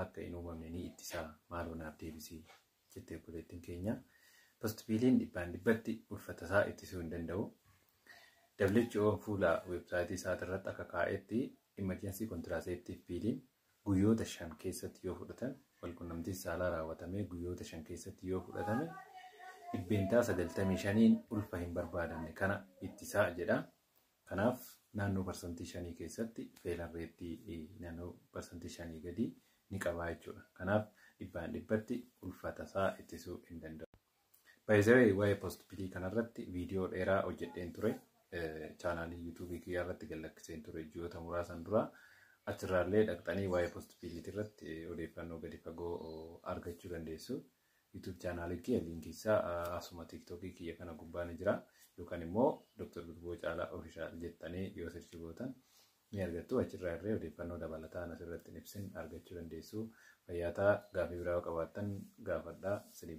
akka hin uumamne ni ittisaa, maaloo naaf deebisii jettee obboleettiin keenya. Post pilliin dhibbaan dhibbatti ulfa tasaa ittisuu hin danda'u. WHO fuula weebsaayitii isaatirratti akka kaa'etti, emergency contraceptive pilliin guyyoota 5 keessatti yoo fudhatan, walqunnamtii saalaa raawwatamee guyyoota 5 keessatti yoo fudhatame, 95%n ulfa hin barbaadamne kana ittisaa jedha. Kanaaf naannoo 5% keessatti failure rate naannoo 5% gadi ni qabaa jechuudha. Kanaaf dhibbaan dhibbatti ulfa tasaa ittisuu hin danda'u. Baay'ee waa'ee post pillii kanarratti viidiyoo dheeraa hojjedheen ture. Chaanaalii YouTubeii kiyyaa irratti gallakkiseen ture ji'oota muraasan dura. Achirraallee dhaqxanii waa'ee post pilliitii irratti odeeffannoo gadi fagoo argachuu dandeessu. YouTube chaanaalii kiyya liinkii isaa asuma TikTokii kiyya kana gubbaa ni jira. Yookaan immoo Dr. Durboo Caalaa Official jettanii yoo search gootan ni argattu. Achirraa illee odeeffannoo dabalataa asirratti ibsin argachuu dandeessu. Fayyaataa, gaafii biraa qabaattan gaafadhaa.